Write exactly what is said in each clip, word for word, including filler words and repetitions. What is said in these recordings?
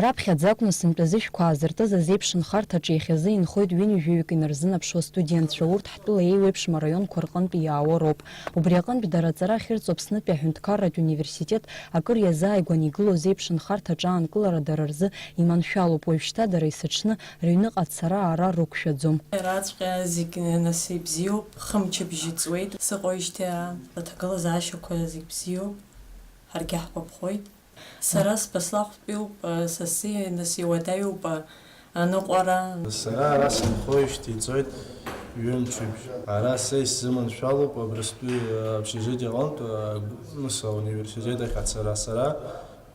Раԥхьаӡа акәны сынтәа зышәқәа аазыртыз азеиԥш нхарҭаҿы иахьазы инхоит ҩынҩажәаҩык инарзынаԥшуа студентцәа, урҭ ҳтәыла еиуеиԥшым араионқәа рҟынтәи иаауа роуп. Убри аҟынтә дара аҵара ахьырҵо Аԥснытәи аҳәынҭқарратә университет акыр иазааигәан игылоу азеиԥш нхарҭаҿы аанкылара дара рзы иманшәалоуп, уажәшьҭа дара есыҽны рыҩныҟа ацара-аара рықәшәаӡом. Иараҵәҟьа зегь нас ибзиоуп, хымчыбжь ҵуеит, сыҟоижьҭеи аан, аҭагылазаашьақәа зегь бзиоуп, ҳаргьы ҳгәаԥхоит. Сара сбаслахәтәиуп, са сиа, нас иуадаҩуп аныҟәара. Сара ара сынхоижьҭеи ицоит ҩымчыбжь. Ара са исзыманшәалоуп абрыстәи общежитие аҟынтә, а, г-, ну, са университет ахь ацара. Сара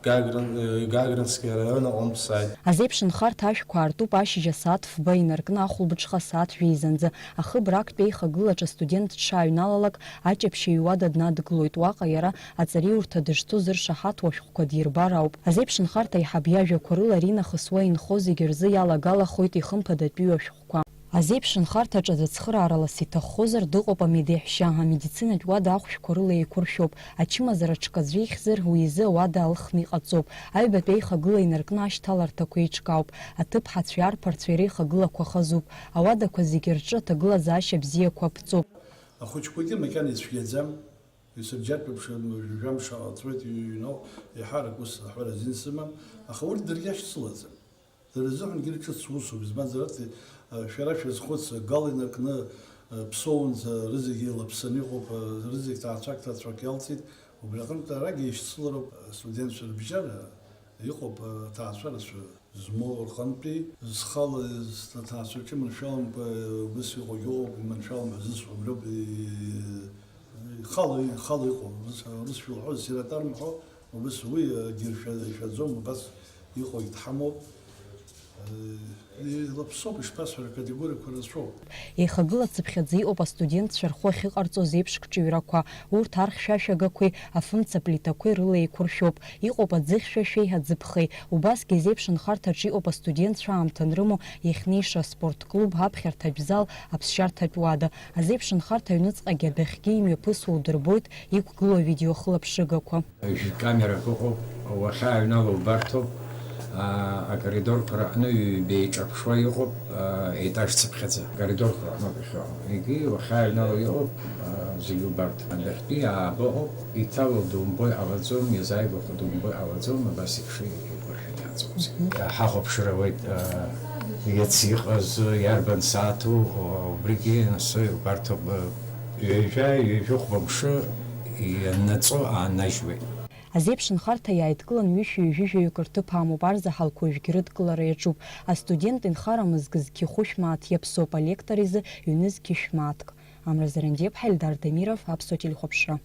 Гагрин-, э, Гагринский араион аҟынтә сааит. Азеиԥш нхарҭа ашәқәа аартуп ашьыжь асааҭ фба инаркны ахәылбыҽха асааҭ жәеизанӡа. Ахыбра актәи аихагылаҿы астудент дшааҩналалак, аҷаԥшьаҩ иуада днадгылоит. Уаҟа иара аҵариурҭа дышцоз ыршаҳаҭуа ашәҟәқәа дирбар ауп. Азеиԥш нхарҭа аиҳаб иажәақәа рыла аринахыс уа инхо зегьы рзы иалагалахоит ихымԥадатәиу ашәҟәқәа. Азеиԥш нхарҭаҿы ацхыраара лас иҭаххозар, дыҟоуп амедеҳәшьа, амедицинатә уада ахәшәқәа рыла еиқәыршәоуп. Ачымазара ҽак аӡәы ихьзар, уи изы ауада алхны иҟаҵоуп. Аҩбатәи аихагыла инаркны ашьҭаларҭақәа еиҿкаауп. Аҭыԥҳацәеи арԥарцәеи реихагылақәа хазуп. Ауадақәа зегьы рҿы аҭагылазаашьа бзиақәа ԥҵоуп. Ахәыҷқәагьы макьана ицәгьаӡам. Исырџьаҭәаԥшуан, ҩажәа мш ааҵуеит иҩноу, еиҳарак ус аҳәара азин сымам, аха урҭ даргьы ашьцылаӡам. Дара рзыҳәангьы рҿыц усуп, избанзар, арҭ, а, шәара шәазхәыц, гал инаркны, а, ԥсоунӡа рызегьы еилаԥсаны иҟоуп, а, рызегь ҭаацәак, ҭаацәак иалҵит, убри аҟынтә арагьы еишьцылароуп, а, студентцәа рыбжьара иҟоуп, а, аҭаацәа рацәа. Змоу рҟынтәи, зхала, зҭаацәаҿы маншәаламкәа, убыс иҟоугьы ыҟоуп, иманшәалам ҳәа зысҳәо убриоуп, и-, ихала, ихала иҟоу, рыс-, рысшәа лҳәо, зсиратар мҳәо, убыс уи, егьыршәа-, ишәаӡом, убас иҟоугь дҳамоуп. Илаԥсоуп, ишԥасҳәара, акатегориақәа рацәоуп. Еихагылацыԥхьаӡа иҟоуп астудентцәа рхәы ахьыҟарҵоз еиԥш гәҿыҩрақәа, урҭ архьшәашәагақәеи афымца плитақәеи рыла еиқәыршәоуп. Иҟоуп аӡыхьшәашәеи аӡыԥхеи. Убасгьы азеиԥш нхарҭаҿы иҟоуп астудентцәа аамҭа анрымоу иахьнеиша аспорт клуб, аԥхьарҭатә зал, аԥсшьарҭатә уада. Азеиԥш нхарҭа аҩныҵҟагьы адәахьгьы имҩаԥысуа удырбоит иқәгылоу авидеохылаԥшыгақәа. Жәытә камерак ыҟоуп, уахьааҩнало убарҭоуп, аа, акоридорқәа рҟны ҩба еиҿаԥшуа иҟоуп, аа, етаж цыԥхьаӡа, акоридорқәа рҟноуп иахьыҟоу. Егьи уахьааҩнало иҟоуп, аа, зегьы убарҭоуп. Адәахьтәи ааба ыҟоуп, иҭало думбо иҟалаӡом, иазааигәахо думбо иҟалаӡом, абас еиԥш еиқәыршәаны иааҵоуп зегьы. Мгм. Ҳахәаԥшыр ауеит, аа, иацы иҟаз, иарбан сааҭу, убригьы нас убарҭоуп, ҩажәа, ҩажәихәба мшы ианаҵо аанажьуеит. Азеиԥш нхарҭа иааидкылан ҩышәи ҩажәи жәаҩык рҭыԥ амоуп, арзаҳалқәа уажәгьы рыдкылара иаҿуп. Астудент инхара мызкы зқьи хәышә мааҭ иаԥсоуп, алектор изы ҩны зқьи шә мааҭк. Амра Зарандиаԥҳа, Ельдар Дамиров, Аԥсуа телехәаԥшра.